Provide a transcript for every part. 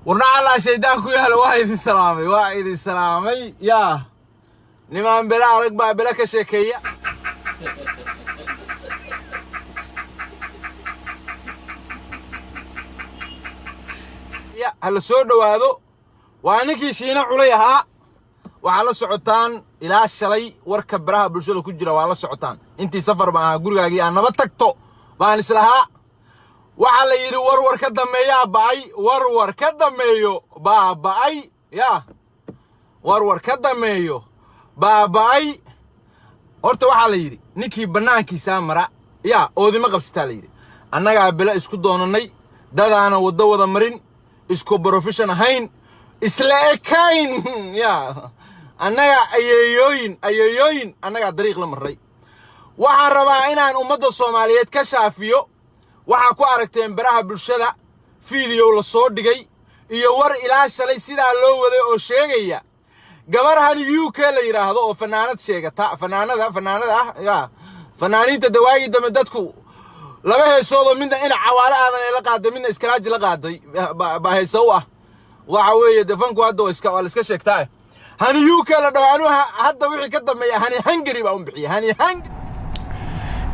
Warnacalaa shaydaan ku yaalo. Waa idin salaamay, waa idin salaamay. Yaa nimaan bele adag baa bele ka sheekeeya. Ya ha la soo dhowaado. Waa ninkii Shiina Culay ahaa. Waxaa la socotaan ilaa shalay warka baraha bulshada ku jira. Waa la socotaan intii safar baan ahaa, gurigaagii aan naba tagto baan islahaa. Waxaa la yidhi warwar ka dambeeyaa ba'ay, warwar ka dambeeyo baa ba'ay. Yaa warwar ka dambeeyo baa ba'ay. Horta waxaa la yidhi ninkii bannaankiisaa mara yaa oodima qabsataa. La yidhi annagaa bilo isku doonannay, dadaana waddo wada marin, isku profession ahayn, isla ekayn. Yaa annagaa ayeeyooyin, ayeeyooyin annagaa dariiq la marray. Waxaan rabaa inaan ummadda Soomaaliyeed ka shaafiyo. Waxaa ku aragteen baraha bulshada fiidiyow la soo dhigay iyo war ilaa shalay sidaa loo waday oo sheegaya gabarhan UK la yidhaahdo oo fanaanad sheegata, fanaanada, fanaanada ah. Yaa fanaaniinta dawaagii dambe dadku laba heesoodoo midna ina Cawaale Aadan ay la qaaday, midna Iskalaaji la qaaday baa heese u ah. Waxa weeye dee fanku hadda waa iska, waa la iska sheegtaa. Hani UK la dhaho, anuu hadda wixii ka dambeeya Hani Hungary baa un bixiya, Hani Hungary.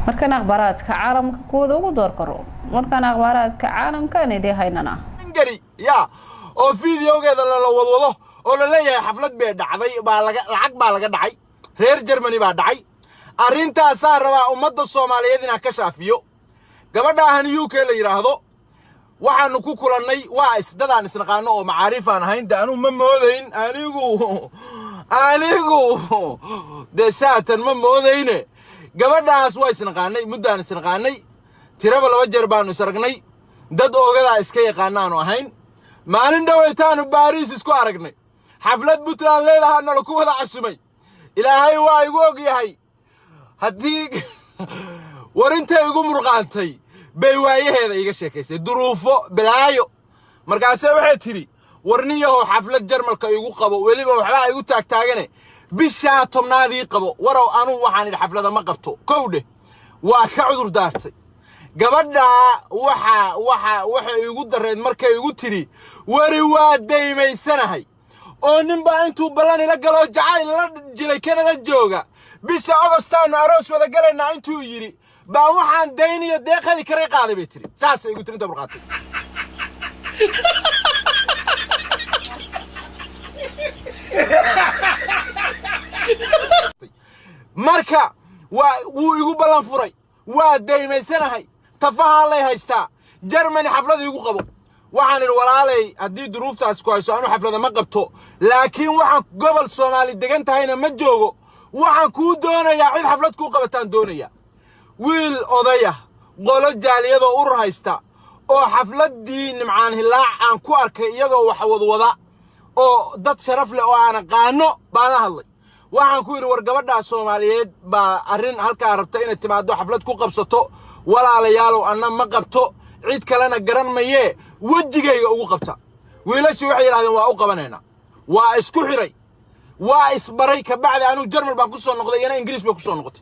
Markan akhbaaraadka caalamka kuwada ugu door karo, markaan akhbaaraadka caalamkaan idii haynana. Hungary ya oo fideogeeda lala wadwado oo la leeyahay xaflad bay dhacday, baa laga lacag baa laga dhacay, reer Germany baa dhacay. Arrintaasaa rabaa ummadda Soomaaliyeed inaan ka shaafiyo. Gabadha Hani UK la yidhaahdo waxaanu ku kulannay waa isdadaan isnaqaano oo macaariifaan ahayn. De anuu ma moodayn, anigu dee saatan ma moodayne. Gabadhaas waa isnaqaanay, muddaan isnaqaanay, tiraba laba jeer baanu is aragnay. Dad oogadaa iska yaqaanaanu ahayn. Maalin dhowaytaanu Baariis isku aragnay, xaflad Puntland leedaha nala ku wada casumay. Ilaahay waa igu og yahay, haddii warintay igu murqaantay bay waayaheeda iiga sheekaysay, duruufo balaayo. Markaase waxay tidhi, warniyahow, xaflad Jarmalka igu qabo, weliba waxbaa igu taagtaagane, bishaa 10aadii qabo. Warow, anuu waxaan idhi xaflada ma qabto. Kow dheh, waa ka cudur daartay gabadhaa. Waxa waxay igu darreed markay igu tidhi, weri waa daymaysanahay oo ninbaa intuu ballan ila galoo jacayl la jilay Kanada jooga, bisha Ogostaannu aroos wada galaynaa intuu yidhi baa waxaan dayniyo deeq heli karay qaaday, bay tidhi. Saasay igu tiri inta burqaatay. Marka waa wuu igu ballan furay, waa daymaysanahay, tafahaa lay haystaa, Germany xaflada igu qabo. Waxaan idhi, walaalay, haddii duruuftaas ku hayso, anu xaflada ma qabto, laakiin waxaan gobol Soomaali degan tahayna ma joogo. Waxaan kuu doonayaa cid xaflad kuu qabataan doonayaa. Wiil odaya, qolo jaaliyadoo urur haysta oo xafladdii Nimcaan Hilaac aan ku arkay iyagoo wax wadwada oo dad sharaf leh oo aan aqaano baan la hadlay. Waxaan ku yidhi, war gabadhaa Soomaaliyeed baa arrin halkaa rabta inay timaaddo xaflad ku qabsato. Walaalayaalow, anna ma qabto, cid kalena garan mayee, wejigayga ugu qabta. Wiilashii waxay yidhahdeen waa u qabanaynaa. Waa isku xidhay, waa isbaray. Kabacdi anuu Jarmal baan ku soo noqday, iyana Ingiriis bay ku soo noqotay.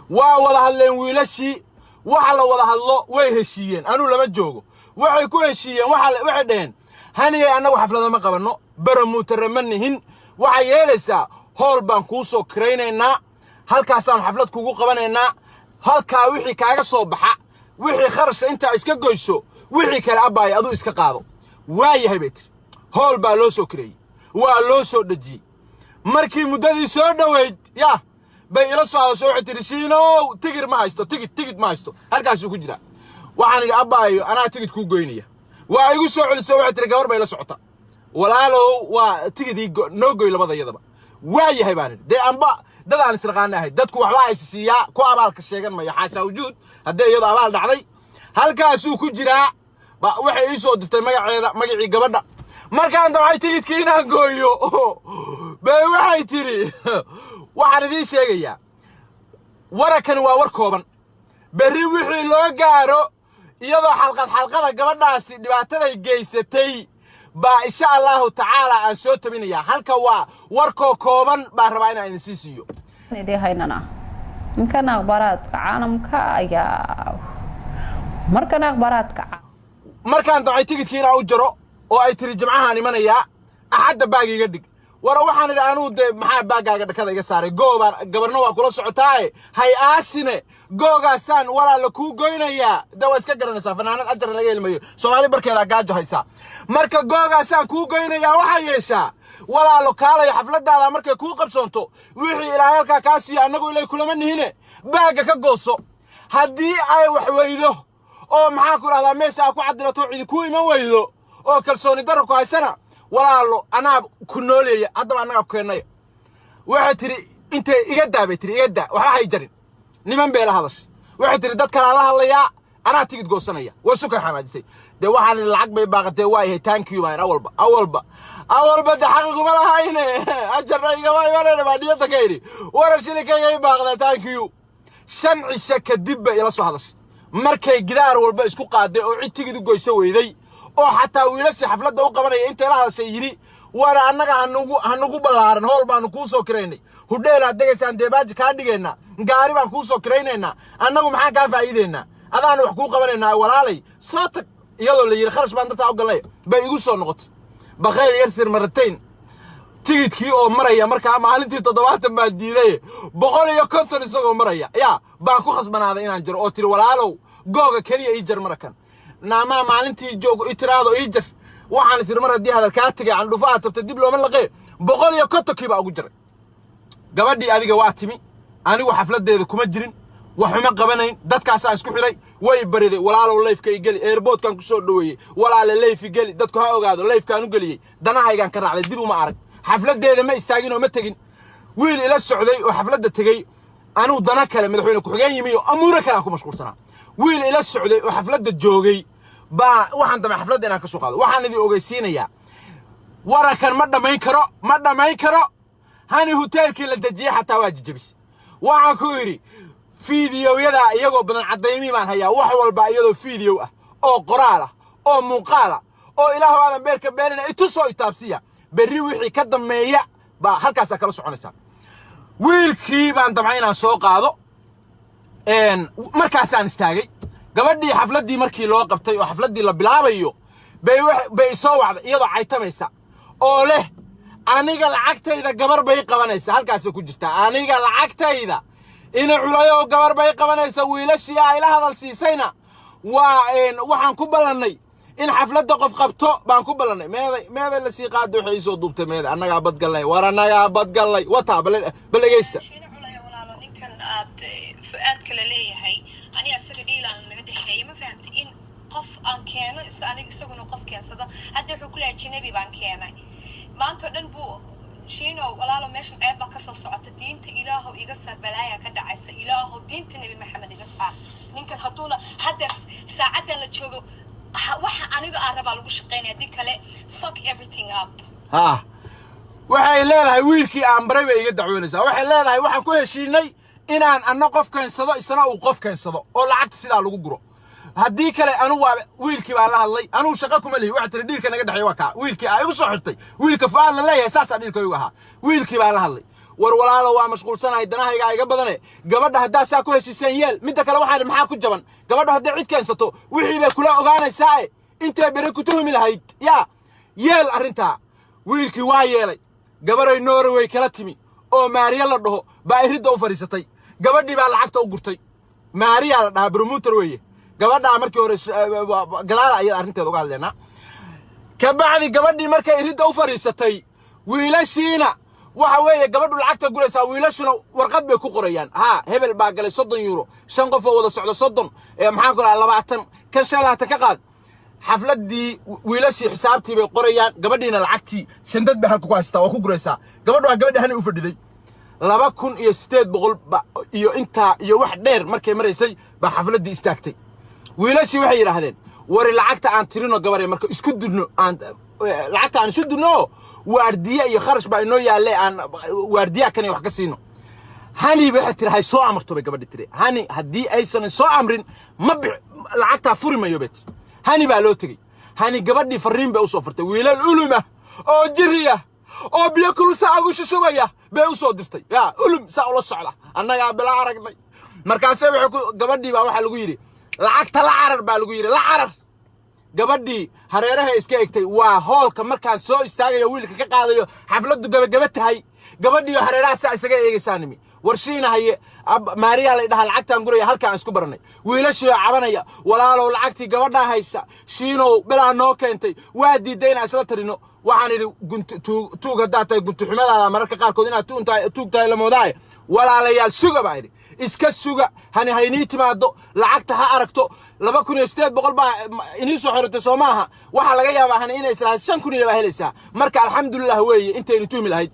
Waa wada hadleen wiilashii, waxa la wada hadlo way heshiiyeen. Anuu lama joogo. Waxay ku heshiiyeen, waxay dhaheen, haniyay, annagu xaflada ma qabanno, baramuutare ma nihin. Waxay yeelaysaa hool baan kuu soo kiraynaynaa, halkaasaan xaflad kugu qabanaynaa. Halkaa wixii kaaga soo baxa, wixii kharasha intaa iska goyso, wixii kale abbaaya aduu iska qaado. Waa yahay, bay tiri. Hool baa loo soo kireeyey, waa loo soo dhejiyey. Markii muddadii soo dhoweyd yaa bay ila soo hadasho. Waxay tidhi, Shiinow, tigir ma haysto, tigid, tigid ma haysto, halkaasuu ku jiraa. Waxaan idhi, abbaayo, anaa tigid kuu goynaya. Waa igu soo celisay. Waxay tihi, gabar bay la socota, walaalow, waa tigidii noo goy labada iyadaba. Waa yahay, baan idhi. Dee amba dad aan isnaqaana ahay, dadku waxbaa is siiyaa, ku abaalka sheegan mayo, xaashaa wujuud. Haddii iyadu abaal dhacday halkaasuu ku jiraa. Waxay ii soo dirtay magaceeda, magacii gabadha. Markaan damcay tigidkii inaan gooyo bay waxay tidhi, waxaan idiin sheegayaa warakani waa war kooban, berri wixii loo gaaro iyadoo xalqad xalqada gabadhaasi dhibaataday geysatay baa insha Allahu tacaala aan soo tabinayaa. Halka waa warkoo kooban baan rabaa inaan idin sii siiyo. Idii haynana markan akhbaaraadka caalamka ayaa markan akhbaaraadka Markaan damcay tigidkii inaan u jaro Oo ay tiri, "Jimcahaan imanayaa, Axadda baag iga dhig." Wara, waxaan idhi, anuu dee maxaa baaggaaga dhakada iga saaray? Goobaan gabarna waa kula socotaaye, hay aasine, googaasaan walaala kuu goynayaa. De waa iska garanaysaa, fanaanad ajar laga helmayo, Soomaali barkeedaa gaajo haysaa. Marka googaasaan kuu goynayaa, waxaa yeeshaa, walaalo, kaalayo xafladaada markay kuu qabsoonto, wixii Ilaahay halkaa kaa siiyo, annagu ilay kulama nihine, baagga ka gooso. Haddii ay wax weydo oo, maxaan ku dhahdaa, meesha aa ku cadilato, cidi kuu iman weydo oo kalsooni darro ku haysana, walaalo, anaa ku nooleeya, haddaba annagaa ku keennaya. Waxay tidhi, intay iga daa bay tiri, iga daa, waxba hay jarin. Niman bay la hadashay. Waxay tidhi, dad kalaa la hadlayaa, anaa tigid goosanaya. Way sukan xanaajisay. Dee waxaan idhi, lacag bay baaqatee, waa yahay, thank you baan. Awalba awalba awalba de xaqiguma lahayne, ajarna igama imanayna baa niyadda ka idhi. Warar shilinkayga i baaqda, thank you. 5 cisho kadib bay ila soo hadashay, markay gidaar walba isku qaaday oo cid tigid u goyso weyday, oo xataa wiilashii xafladda u qabanaya intay la hadashay yidhi, "War, annaga hanugu ballaaran, hool baanu kuu soo kiraynay, hudheelaad degaysaan, deebaaji kaa dhigaynaa, gaari baan kuu soo kiraynaynaa, annagu maxaan kaa faa'iidaynaa? Adaanu wax kuu qabanaynaa, walaalay, soo tag." Iyadoo la yidhi, kharash baan dartaa u galnay, bay igu soo noqotay. Bakhayl yarsir maratayn, tigidkii oo maraya markaa maalintii 70 baan diiday, 150 isagoo maraya yaa baan ku khasbanaaday inaan jiro, oo tiri, "Walaalow, googa keliya ii jar." Marakan naamaa maalintii joogo i tiraado ii jar. Waxaan isiri, mar haddii hadal kaa tegay, candhufaha tabta dib looma laqee. 150-kii baa ugu jaray. Gabadhii adiga waa timi, anigu xafladdeeda kuma jirin, waxuma qabanayn, dadkaasaa isku xidhay. Way bariday, "Walaalow, live-ka i geli." Airportkan ku soo dhoweeyey. "Walaale, live i geli, dadku ha ogaado." Live-kaan u geliyey, danahaygaan ka raacday, dib uma arag. Xafladdeeda ma istaagin oo ma tegin. Wiil ila socday oo xafladda tegey, anuu dana kale, madaxweyne ku-xigeen yimi oo amuuro kale aan ku mashquulsanaa. Wiil ila socday oo xafladda joogay baa waxaan damay xafladda inaan ka soo qaado. Waxaan idin ogeysiinayaa, warakan ma dhammayn karo, ma dhammayn karo. Hani hoteelkii la dejiyey xataa waa jijabis. Waxaan ku idhi, fiidiyowyada iyagoo badan caddaymii baan hayaa, wax walba iyadoo fiidiyow ah oo qoraal ah oo muuqaal ah oo Ilaahu aadan beerka beenina itusoo itaabsiya. Berri wixii ka dambeeya baa halkaasaa kala soconaysaa. Wiilkii baan damcay inaan soo qaado, markaasaan istaagay. Gabadhii xafladdii markii loo qabtay oo xafladdii la bilaabayo bay soo wacday, iyadoo caytamaysa oo leh, "Aniga lacagtayda gabar bay qabanaysa." Halkaasay ku jirtaa. "Aniga lacagtayda ina culayo gabar bay qabanaysa. Wiilashii aa ila hadal siisayna waa waxaan ku ballannay in xafladda qof qabto baan ku ballannay. Meeday, meeday la sii qaada, waxay soo duubtay. Meeday, annagaa badgallay, war annagaa badgallay." Wataa, bal dhegeysta. Shiina Culaya, walaalo, ninkan aad Fu'aadka la leeyahay, aniga isaga dhiilaan naga dhexeeya, ma fahamti? In qof aan keeno is aniga, isaguna qof keensado. Hadda wuxuu ku leeyahay, jinabi baan keenay. Maanta oo dhan buu, Shiino walaalo, meeshan ceeb baa kasoo socota. Diinta Ilaahow iga saar, balaaya ka dhacaysa. Ilaahow, diinta Nebi Maxamed iga saar. Ninkan hadduuna haddeer saacaddan la joogo waxa aniga aan rabaa lagu shaqeynaya, haddii kale fuck everything up. Ha, waxay leedahay, wiilkii aan baray bay iga dacwoonaysaa. Waxay leedahay, waxaan ku heshiinay inaan anna qof keensado, isna uu qof keensado, oo lacagta sidaa lagu guro. Haddii kale anu waa wiilkii baan la hadlay, anuu shaqo kuma lihi. Waxay tiri, dhiilka naga dhexeeya waa kaa wiilkii aa igu soo xirtay, wiilka Fu'aad la leeyahay, saasaa dhiilka igu ahaa. Wiilkii baan la hadlay. "War walaalo, waa mashquulsanahay, danahaygaa iga badane, gabadha haddaa saa ku heshiiseen yeel." Midda kale waxaan idhi, maxaa ku jaban? Gabadha hadday cid keensato, wixii bay kula ogaanaysaa e intay bere ku tuhmi lahayd, yaa yeel arrintaa. Wiilkii waa yeelay. Gabaray Norway kala timi oo Maariya la dhaho baa iridda u fadhiisatay. Gabadhii baa lacagta u gurtay. Maariya la dhahaa, promoter weeye gabadhaa. Markii hore gadaala ayada arrinteeda uga hadlaynaa. Kabacdi gabadhii markay iridda u fadhiisatay, wiilashiina waxa weeye, gabadhu lacagta guraysaa, wiilashuna warqad bay ku qorayaan. Haa, hebel baa galay 30 euro, shan qof oo wada socda 30, maxaan ku dhahaa, 20, kan 25 ka qaad. Xafladdii wiilashii xisaabtii bay qorayaan, gabadhiina lacagtii shandad bay halka ku haystaa, waa ku guraysaa. Gabadhu waa gabadhi hani u fadhiday. 2800 ba iyo intaa iyo wax dheer markay maraysay baa xafladdii istaagtay. Wiilashii waxay yidhaahdeen, "Wari, lacagta aan tirino, gabaree, marka isku dudno, aan lacagta aan isu dudno, waardiye iyo kharash baa inoo yaalle, aan waardiyaha kan wax ka siino." Hani waxay tiri, "Hay soo amarto," bay gabadhi tiri. "Hani haddii aysan soo amrin, ma bix, lacagtaa furi mayo," bay tiri. Hani baa loo tegey. Hani gabadhii farriin bay usoo furtay. Wiilal uluma oo jiriya oo biyo kulul saa ugu shushubaya bay usoo dirtay. Yaa ulum saa ula socda, annagaa bila aragnay. Markaase waxay ku gabadhii baa waxaa lagu yidhi, "Lacagta la carar," baa lagu yidhi, "la carar." Gabadhii hareeraha iska egtay. Waa hoolka markaan soo istaagayo, wiilka ka qaadayo, xafladdu gabagaba tahay. Gabadhii hareeraha saa isaga eegaysaa nimi. Warshiina haye, Maariyaa la dhahaa, lacagtaan guraya halkaan isku baranay. Wiilashii oo cabanaya, walaalow lacagtii gabadhaa haysa, Shiinow bilaa noo keentay, waa diiday inaan isla tarino. Waxaan idhi, tuug haddaad tahay, guntuxumadaada mararka qaarkood inaad tuug tahay la moodaaye. Walaalayaal, suga baa idhi, iska suga, hani haynii timaado, lacagta ha aragto. 2800 baa inii soo xiratay, soo maaha? Waxaa laga yaabaa hani inay islahayd 5000 iyo baa helaysaa. Marka alxamdulilah weeye intaynu tuhmi lahayd.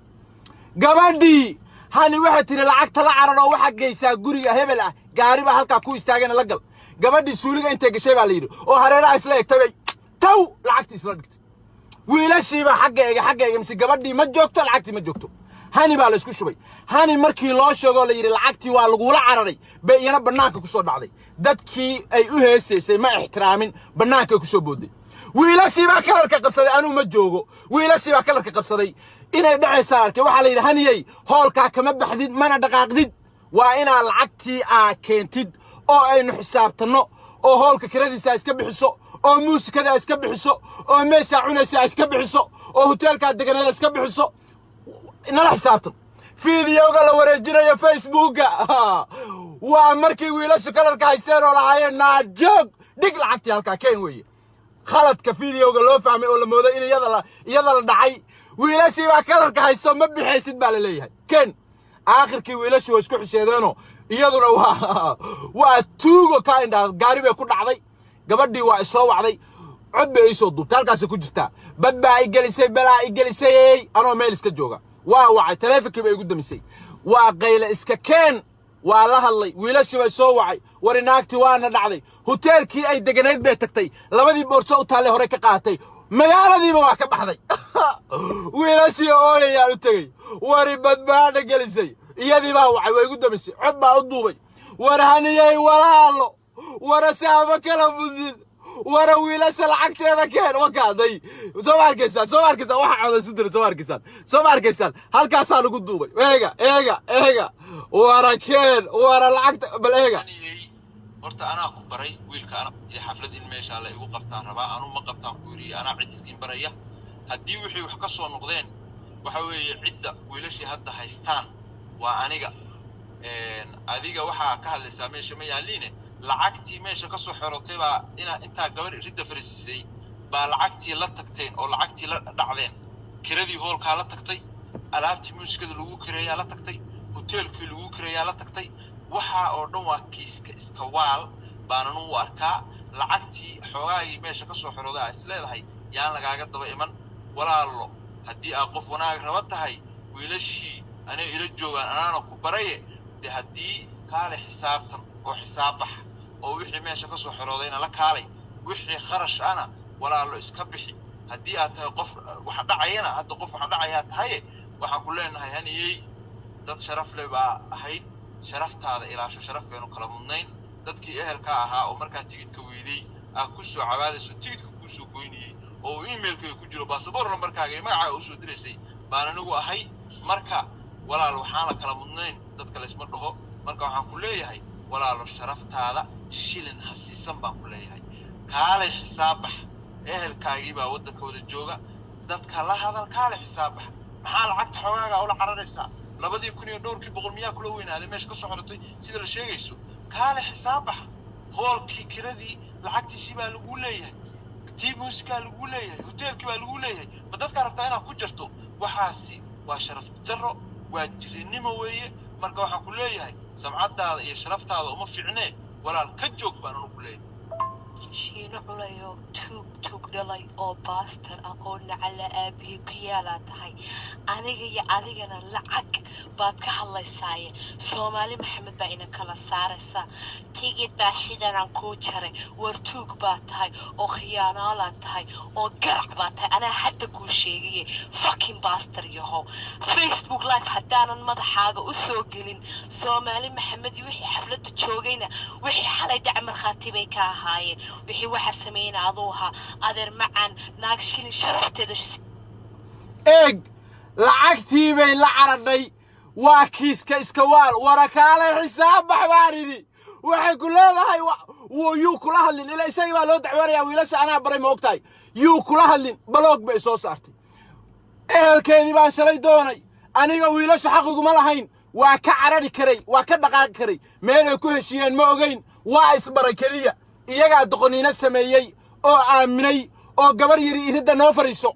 Gabadhii hani waxay tidhi, lacagta la carar oo waxaad geysaa guriga hebel ah, gaari baa halkaa ku istaagana, la gal. Gabadhii suuliga intay gashay baa la yidhi oo hareeraha isla egtay bay taw lacagtii isla dhigtay. Wiilashiibaa xagga eega, xagga eega, mise gabadhii ma joogto, lacagtii ma joogto. Hani baa la isku shubay. Hani markii loo sheegoo la yidhi lacagtii waa lagula cararay, bay iyana bannaanka ku soo dhacday. Dadkii ay u heesaysay ma ixtiraamin, bannaankay ku soo booday. Wiilashii baa kalarka qabsaday, anuu ma joogo. Wiilashii baa kalarka qabsaday, inay dhacaysaa arkay. Waxaa la yidhi, haniyey, hoolkaa kama baxdid mana dhaqaaqdid, waa inaa lacagtii aa keentid oo aynu xisaabtanno, oo hoolka kiradiisa iska bixiso, oo muusikada iska bixiso, oo meeshaa cunaysa iska bixiso, oo hoteelkaa deganeeda iska bixiso, nala xisaabtan. Fiidiyowga la wareejinayo Facebooka waa markii wiilashu kalarka haysteen oo lahaayeen, naajoog, dhig lacagtii halkaa keen weeye. Khaladka fiidiyowga loo fahmay oo la mooday in iyada la dhacay. Wiilashii baa kalarka haysto, ma bixaysid baa la leeyahay, ken. Aakhirkii wiilashii waa isku xisheedeenoo iyaduna waa tuugo ka indhaa, gaari bay ku dhacday. Gabadhii waa isoo wacday, cod bay iisoo duubtay, halkaasay ku jirtaa. Bad baa i gelisay, balaa i gelisay, anoo meel iska jooga waa wacay, taleefonkii bay igu damisay. Waa qayle iska keen, waa la hadlay, wiilashii bay soo wacay, wari naagtii waana dhacday, hoteelkii ay deganayd bay tagtay, labadii boorso u taallay hore ka qaadatay, magaaladiiba waa ka baxday. Wiilashii ooyayaan u tegey, wari badbaadha gelisay, iyadii baa wacay, waa igu damisay, cod baa u duubay. War haniyey walaalo, wara saaba kala mudid, wara wiilasha lacagteeda keen. Wakaaday, soo ma arkaysaan? Soo ma arkaysaan? Waxa coda isu diray, soo ma arkaysaan? Soo ma arkaysaan? Halkaasaa lagu duubay. Eega, eega, eega, wara keen, wara lacagta bal eega. Horta anaa ku baray wiilka, anaa iyo xaflad in meeshaa la igu qabtaan rabaa, anuu ma qabtaan ku yidhi, anaa cid iskiin baraya. Haddii wixii wax ka soo noqdeen, waxa weeye cidda wiilashii hadda haystaan waa aniga. Adiga waxaa ka hadlaysaa meesha ma yaaliine. Lacagtii meesha ka soo xerotay baa inaa intaa gabar ridda fariisisay baa lacagtii la tagteen oo lacagtii la dhacdeen. Kiradii hoolkaa la tagtay, alaabtii muusikada lagu kireeyaa la tagtay, hoteelkii lagu kireeyaa la tagtay. Waxaa oo dhan waa kiiska iska waal baanan u arkaa. Lacagtii xoogaagii meesha ka soo xerooday aa is leedahay yaan lagaaga daba iman. Walaalo, haddii aa qof wanaag raba tahay, wiilashii anay ila joogaan, anaana ku baraye de, haddii kaale xisaabtan oo xisaab bax, oo wixii meesha ka soo xeroodayna la kaalay, wixii kharash ana walaalo iska bixi. Haddii aad tahay qof waxa dhacayana, hadda qof waxa dhacayaa tahaye, waxaan ku leenahay haniyey, dad sharaf leh baa ahayd, sharaftaada ilaasho, sharaf baynu kala mudnayn. Dadkii ehelka ahaa oo markaa tigidka weyday aa ku soo cabaadayso, tigidka kuu soo goynayey oo uu emailkayga ku jiro, baasaboor lambarkaaga iyo magacaaga usoo diraysay baan anigu ahay. Marka walaal, waxaan la kala mudnayn dadka laysma dhaho. Marka waxaan ku leeyahay, walaalo, sharaftaada shilin ha siisan baan ku leeyahay. Kaalay xisaab bax, ehelkaagii baa waddanka wada jooga, dadka la hadal, kaalay xisaab bax. Maxaa lacagta xoogaaga ula cararaysaa? 2000 iyo dhowrkii boqol miyaa kula weynaaday meesha ka soo xorotay sida la sheegayso? Kaale xisaab bax. Hoolkii kiradii lacagtiisii baa laguu leeyahay, tii muusikaa laguu leeyahay, hoteelkii baa laguu leeyahay. Ma dadkaa rabtaa inaad ku jarto? Waxaasi waa sharaf darro, waa jirinimo weeye. Marka waxaan ku leeyahay, samcaddaada iyo sharaftaada uma fiicnee, walaal, ka joog baan anu ku leeyahay. Shiino culayo, tuug tuug dhalay oo bastard ah oo nacala aabihii ku yaalaa tahay. Aniga iyo adigana lacag baad ka hadlaysaaye. Soomaali Maxamed baa ina kala saaraysaa. Tigid baa sidanaan kuu jaray. War tuug baa tahay oo khiyaanoolaa tahay oo garac baa tahay. Anaa hadda kuu sheegaye, fucking bastard yahow. Facebook Live haddaanan madaxaaga u soo gelin, Soomaali Maxamed iyo wixii xafladda joogayna wixii xalay dhaca markhaati bay ka ahaayeen. Wixii waxa sameeyna aduu ahaa, adeer macaan, naag shilin sharafteeda. Eeg, lacagtii bay la caradhay, waa kiiska iska waal. Warakaalay xisaab bax baan idhi. Waxay ku leedahay Wuu yuu kula hadlin, ilaa isagii baa loo dacwoonayaa. Wiilasha anaa baray, ma ogtahay? Yuu kula hadlin. Block bay soo saartay. Ehelkeedii baan shalay doonay. Aniga wiilasha xaqiguma lahayn, waa ka carari karay, waa ka dhaqaaqi karay. Meelay ku heshiiyeen ma ogayn, waa isbaray keliya. Iyagaa doqoniino sameeyey oo aaminay oo gabar yidhi iridda noo fadhiiso,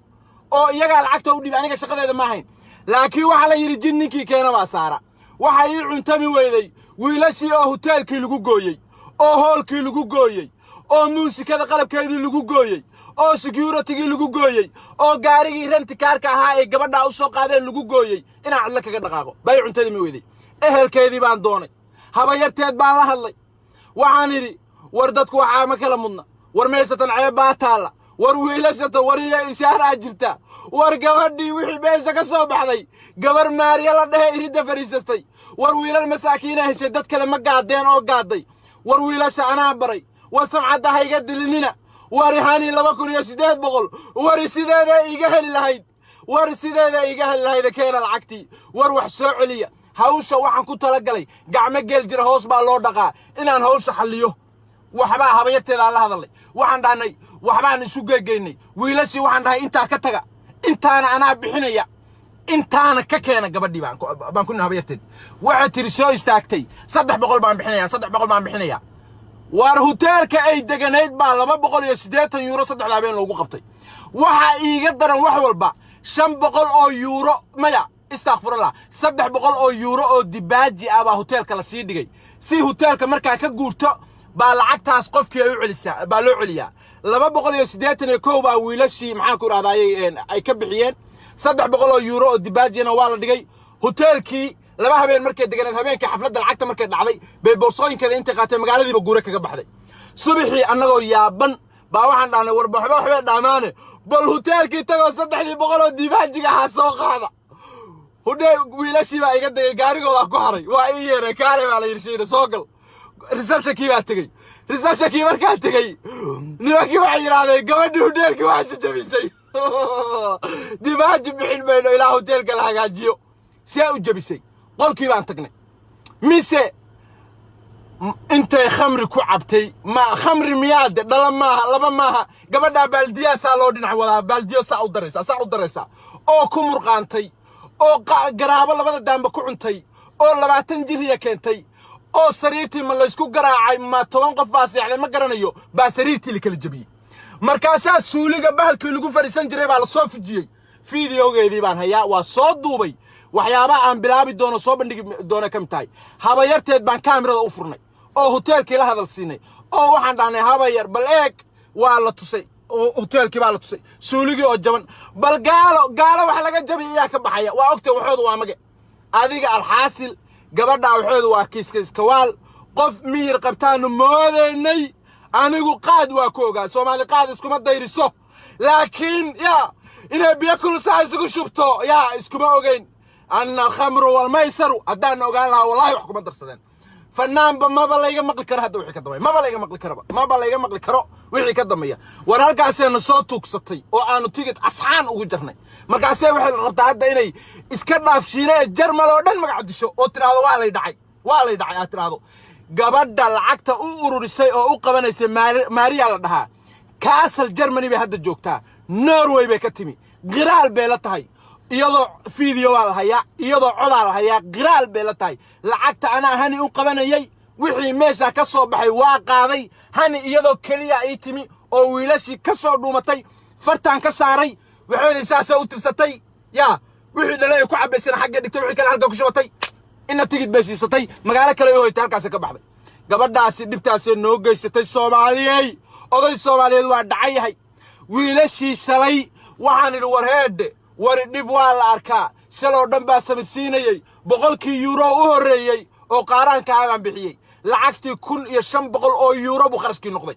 oo iyagaa lacagta u dhibay. Aniga shaqadeeda ma ahayn, laakiin waxaa la yidhi jin ninkii keena baa saara. Waxaa ii cuntami weyday wiilashii oo huteelkii lagu gooyey, oo hoolkii lagu gooyey, oo muusikada qalabkeedii lagu gooyey, oo securitygii lagu gooyey, oo gaarigii rent carka ahaa ee gabadhaa u soo qaadeen lagu gooyey. Inaan cidlo kaga dhaqaaqo bay cuntadii weyday. Ehelkeedii baan doonay, habayarteed baan la hadlay. Waxaan idhi, war dadku waxaa ma kala mudna, war meeshatan ceeb baa taalla, war wiilashata, war iyo ishaaraa jirta, war gabadhii wixii meesha ka soo baxday, gabar Maariya la dhehe iridda fadhiisatay, war wiilal masaakiina heshay, dad kale ma gaadeen oo gaaday, war wiilasha anaa baray, war samcadda ha iga dilinina, war hani 2800, war sideeda iiga heli lahayd, war sideeda iiga heli lahayd, keena lacagtii, war wax soo celiya. Hawsha waxaan ku talagalay gacmo geel jira hoos baa loo dhaqaa, inaan hawsha xalliyo. Waxbaa habayarteedaan la hadalnay, waxaan dhahnay waxbaan isu geegeynay. Wiilashii waxaan dhahay intaa ka taga, intaana anaa bixinaya, intaana ka keena gabadhii. Baan ku habayarteed waxay tiri, soo istaagtay, 300 baan bixinaya, 300 baan bixinaya. Waar huteelka ay deganayd baa 280 yuuro saddexda habeen loogu qabtay. Waxaa iiga daran wax walba, 500 oo yuuro, maya, istakfurallah, 300 oo yuuro oo dibaaji ah baa huteelka la sii dhigay, si huteelka markaa ka guurto baa lacagtaas qofkii ay u celisaa, baa loo celiyaa. 281 baa wiilashii, maxaan ku idhahdaayey, ay ka bixiyeen. 300 oo yuuro oo dibaajina waa la dhigay huteelkii. Laba habeen markay deganeed, habeenkii xafladda lacagta markay dhacday bay boorsooyinkeeda intay qaateen magaaladiiba guure kaga baxday. Subaxii annagoo yaaban baa waxaan dhahnay, warba waxba waxbay dhaamaane, bal huteelkii tagoo 300-dii oo dibaajiga ahaa soo qaada. Hudhe wiilashii baa iga degay, gaarigoodaa ku haray, waa ii yeereen, kaale baa la yidhi, Shiine soo gal. Receptionkii baa tegey. Receptionkii markaa tegey, nimankii waxay yidhaahdeen gabadhii huteelkii waa jajabisay, dibaaji bixin mayno ilaa huteelka la hagaajiyo. See u jabisay? Qolkii baan tagnay, mise intay khamri ku cabtay. Ma khamri miyaade? Dhala maaha, laba maaha. Gabadhaa baaldiyaa saa loo dhinac wadaa, baaldiyo saa u daraysaa, saa u daraysaa, oo ku murqaantay, oo garaabo labada daamba ku cuntay, oo 20 jiriya keentay, oo sariirtii ma laysku garaacay, ma 10 qof baa seexday, ma garanayo, baa sariirtii la kala jebiyey. Markaasaa suuliga bahalkii lagu fadhiisan jiray baa la soo fujiyey. Fideogeedii baan hayaa, waa soo duubay. Waxyaabaha aan bilaabi doono, soo bandhigi doono ka mid tahay. Habayarteed baan kaamirada u furnay oo hoteelkii la hadal siinay, oo waxaan dhahnay, habayar, bal eeg. Waa la tusay oo hoteelkii baa la tusay suuligii oo jaban. Bal gaalo gaalo wax laga jabiy ayaa ka baxaya, waa ogtay. Waxoodu waa mage adiga. Alxaasil, gabadhaa waxoodu waa kiiska iskawaal. Qof miyir qabtaanu moodaynay. Anigu qaad waa ku ogaa, Soomaali qaad iskuma dayriso, laakiin yaa inay biyo kulsaa isugu shubto yaa iskuma ogeyn. Anna alkhamru walmaysaru haddaan ogaan lahaa, wallahi wax kuma darsadeen. Fanaanba maba layga maqli karo hadda wixii ka dambeeya, maba layga maqli karaba, maba layga maqli karo wixii ka dambeeya. War halkaasayna soo tuugsatay oo aanu tigid asxaan ugu jarnay. Markaasee waxay rabtaa hadda inay iska dhaafshiine ee Jarmal oo dhan magac disho oo tidhaahdo waa lay dhacay, waa lay dhacay aad tidhaahdo. Gabadha lacagta u ururisay oo u qabanaysay Maariya la dhahaa, Kassel, Germany bay hadda joogtaa, Norway bay ka timi. Qiraal bay la tahay, iyadoo video waa la hayaa, iyadoo codaa la hayaa. Qiraal bay la tahay, lacagta anaa Hani u qabanayay, wixii meesha ka soo baxay waa qaaday. Hani iyadoo keliya ii timi oo wiilashii ka soo dhuumatay, fartaan ka saaray, waxoodii saasay u tirsatay, yaa wixii dhalay ay ku cabaysana xagga dhigtay, wixii kale halka ku shubatay, ina tigid bay siisatay, magaalo kale u hoytay, halkaasay ka baxday. Gabadhaasi dhibtaasay noo geysatay. Soomaaliyey, oday Soomaaliyeed waa dhacan yahay. Wiilashii shalay waxaan idhi, war heedhe, wari dhib waa la arkaa. Shaloo dhan baa samirsiinayey. 100-kii yuuro u horreeyey oo qaaraanka ah baan bixiyey. Lacagtii 1500 oo yuuro buu kharashkii noqday,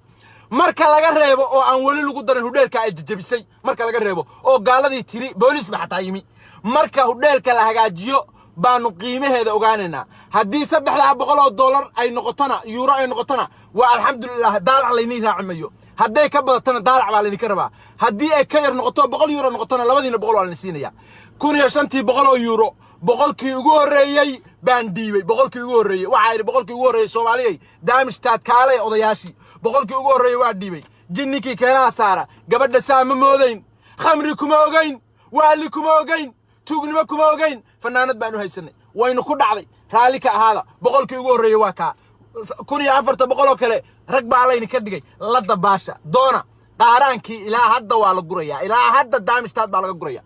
marka laga reebo oo aan weli lagu darin hudheelka ay jajabisay, marka laga reebo oo gaaladii tiri booliis ba xataa yimi. Marka hudheelka la hagaajiyo baanu qiimaheeda ogaanaynaa. Haddii 300 oo dollar ay noqotona, yuuro ay noqotona, waa alxamdulilah, daalac laynii raaci mayo. Hadday ka badatana, daalac baa laydinka rabaa. Haddii ay ka yar noqoto, 100 yuuro noqotona, labadiina boqol waa laydin siinaya. 1500-tii oo yuuro, 100-kii ugu horreeyey baan dhiibay. 100-kii ugu horreeyey waxaa idhi, 100-kii ugu horreeyey, Soomaaliyay, daamishtaad kaalay odayaashii. Boqolkii ugu horreeyey waa dhiibay. Jinninkii keenaha saara gabadha saa ma moodayn, khamri kuma ogayn, waali kuma ogayn, tuugnimo kuma ogayn, fanaanad baanu haysanay, waynu ku dhacday. Raalli ka ahaada. Boqolkii ugu horreeyey waa kaa. 1400 oo kale rag baa layni ka dhigay la dabaasha doona. Qaaraankii ilaa hadda waa la gurayaa, ilaa hadda daamishtaad baa laga guraya.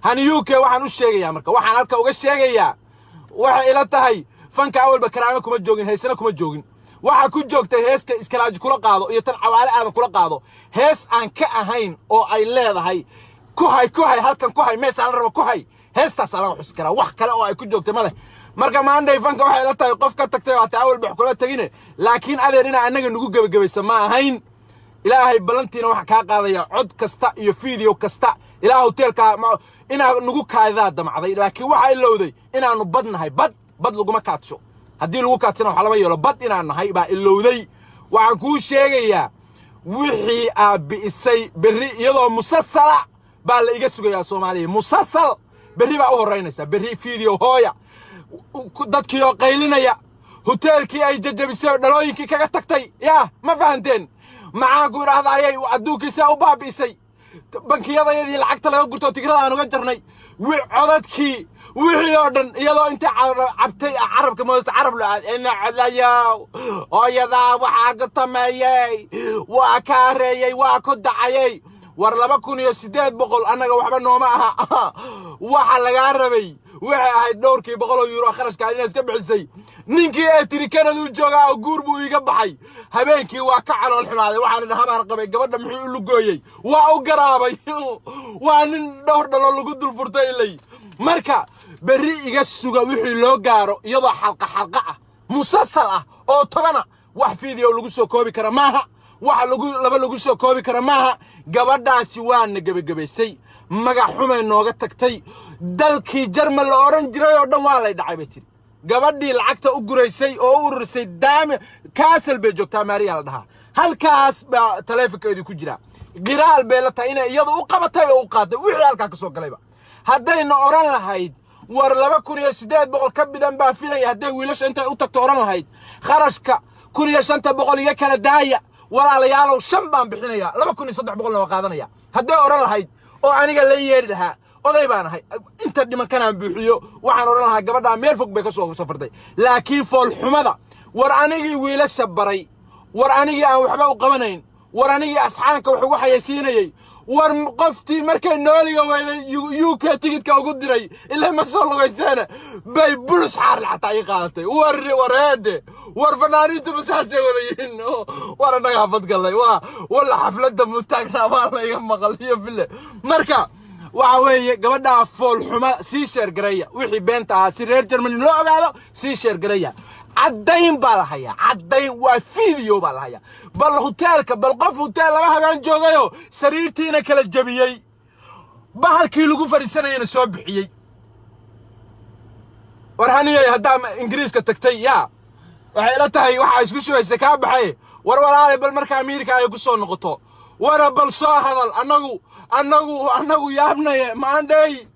Hani UK waxaan u sheegayaa, marka waxaan halka uga sheegayaa, waxay ila tahay fanka awalba karaamo kuma joogin, heesana kuma joogin. Waxaa ku joogtay heeska iskalaaji kula qaado iyo tan Cawaale Aadan kula qaado. Hees aan ka ahayn oo ay leedahay ku hay, ku hay, halkan ku hay, meeshaan la rabo ku hay, heestaasaa laga xusi karaa. Wax kale oo ay ku joogtay ma leh. Marka maanday fanka waxay ila tahay qof ka tagtay waa taa, awalba wax kula tegine. Laakiin adeer, inaa annaga nagu gebagabaysa ma ahayn. Ilaahay ballantiina waxaa kaa qaadaya cod kasta iyo video kasta ilaa hoteelka inaa nagu kaadidaa damacday. Laakiin waxaa ilowday inaannu bad nahay. Bad bad laguma kaadsho, haddii lagu kaadsana wax lama yeelo. Bad inaan nahay baa ilowday. Waxaan kuu sheegayaa wixii aad bi'isay berri iyadoo musasala baa la iga sugayaa. Soomaaliya musasal berri baa u horraynaysa. Berri video hooya dadkii oo qaylinaya, hoteelkii ay jajabisay oo dhalooyinkii kaga tagtay. Yaa ma fahanteen? Maxaan ku idhaahda ayay adduunkiisa u baabi'isay, bankiyadayadii lacagta laga gurto, tigrada aan uga jarnay, codadkii, wixii oo dhan, iyadoo intay cabtay carabka moodasa carab lo codlayow hooyadaa waxaa ku tameeyey, waa kaareeyey, waa ku dacayey. War 2800 annaga waxba nooma aha. Waxa lagaa rabay waxay ahayd dhowrkii boqol oo yuuro kharashka inaad iska bixisay. Ninkii ee tiri Kanaduu joogaa oo guur buu iiga baxay, habeenkii waa ka calool xumaaday. Waxaan idhi habaar qabay, gabadha muxuu u lugooyey? Waa u garaabay, waa nin dhowr dhalo lagu dul furtay ilay. Marka berri iga suga wixii loo gaaro iyadoo xalqa xalqa ah, musasal ah oo 10-a. Wax video lagu soo koobi kara maaha, wax lagu laba lagu soo koobi kara maaha. Gabadhaasi waana gebagabaysay, magac xumay nooga tagtay. Dalkii Jarmal la odhan jiray oo dhan waa lay dhacay bay tiri. Gabadhii lacagta u guraysay oo u ururisay daami Kassel bay joogtaa, Maariya la dhahaa. Halkaas baa taleefonkeedii ku jira. Qiraal bay la tahay inay iyadu u qabatay oo u qaaday wixii halkaa ka soo galayba. Haddayna odhan lahayd war 2800 ka bidan baa filaya, hadday wiilasha intay u tagto odhan lahayd kharashka 1500 iga kala daaya walaalayaalow, shan baan bixinayaa, 2300-na waa qaadanaya, hadday odhan lahayd oo aniga la yeeri lahaa, oday baan ahay, inta dhimankanaan buuxiyo, waxaan odhan lahaa gabadhaa meel fog bay ka soo safartay. Laakiin foolxumada, war anigii wiilasha baray, war anigii aan waxba u qabanayn, war anigii asxaanka wax ugu xayaysiinayey, war qoftii markay nooliga weyday UK tigidka ugu diray ilaa ma soo lugayseene bay bulus xaarle xataa ii qaadatay. War wareede, war fanaaniintu masaasay wada yihiin? War annagaa fadgallay, waa walla xafladda mutaagnaa baa layga maqal iyo bile. Marka waxa weeye gabadhaa foolxuma sii share gareeya wixii beenta ahaa si reer Germany loo ogaado. Sii share gareeya. Caddayn baa la hayaa, caddayn waa video baa la hayaa. Bal hoteelka, bal qof hoteel 2 habeen joogayo, sariirtiina kala jabiyey, bahalkii lagu fadhiisanayana soo bixiyey. War haniyey, haddaa Ingiriiska tagtay, yaa waxay ila tahay waxaa isku shubaysa kaa baxay. War walaalay, bal marka Amiirka ay ku soo noqoto, wara bal soo hadal. Annagu yaabnaye maandhay.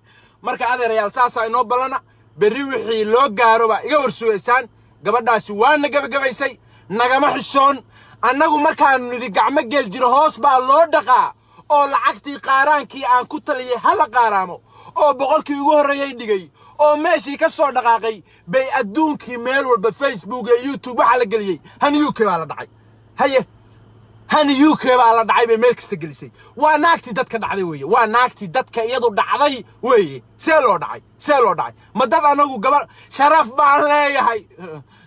Marka adeerayaal, saasaa inoo ballana. Berri wixii loo gaaro baa iga war sugaysaan. Gabadhaasi waana gebagabaysay, nagama xishoon. Annagu markaanu nidhi gacmo geel jiro hoos baa loo dhaqaa oo lacagtii qaaraankii aan ku taliyey hala qaaraamo oo boqolkii ugu horreeyey dhigay oo meeshii ka soo dhaqaaqay bay adduunkii meel walba Facebook iyo YouTube waxaa la geliyey Hani UK baa la dhacay. Haye, Hani UK baa la dhacay bay meel kasta gelisay. Waa naagtii dadka dhacday weeye, waa naagtii dadka iyadu dhacday weeye. See loo dhacay? See loo dhacay? Ma dad anagu gabar sharaf baan leeyahay.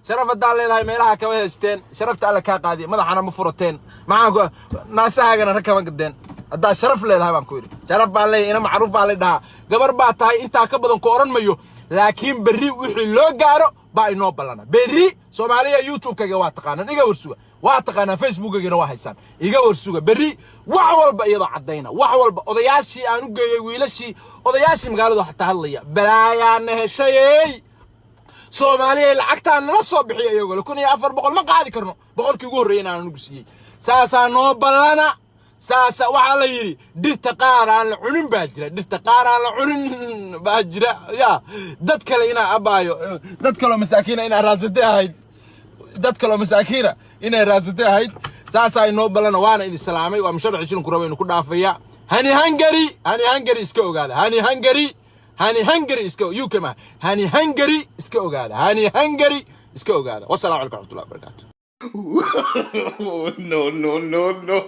Sharaf haddaan leedahay meelaha kama haysteen. Sharafta Alla kaa qaadiya, madaxana ma furateen, maxaan naasahaagana rag kama gadeen haddaa sharaf leedahay baan ku yidhi. Sharaf baan leeyahay, ina macruuf baa la dhahaa, gabar baa tahay, intaa ka badan ku odhan mayo. Laakiin berri wixii loo gaaro baa inoo ballana. Berri Soomaaliya YouTube-kayga waa taqaanaan, iga warsuga. Waa taqaanaan, Facebookaygana waa haysaan, iga warsuga berri wax walba iyadoo caddayna, wax walba odayaashii aan u geeyey, wiilashii, odayaashii magaaladu xataa hadlaya. Balaayaana heshayey Soomaaliya, lacagtaan nala soo bixiya iyagoo le 1400 ma qaadi karno. Boqolkii ugu horreeyay inaan anugu siiyey. Saasaa noo ballana. Saasa waxaa la yidhi dhirta qaar aan la cunin baa jira, dhirta qaar aan la cunin baa jira. Ya dad kale inaa abaayo, dad kaloo masaakiina inaa raadsatay ahayd, dad kaloo masaakiina inay raadsatay ahayd. Saasaa inoo ballana, waana idin salaamay. Waa musharax shilinku raba inu ku dhaafaya. Hani Hungary, hani Hungary, iska ogaada. Hani Hungary, hani Hungary, iska UK ma hani Hungary, iska ogaada. Hani Hungary, iska ogaada. Wasalaamu calaykum waraxmatullahi wabarakaatu. No, no, no, no.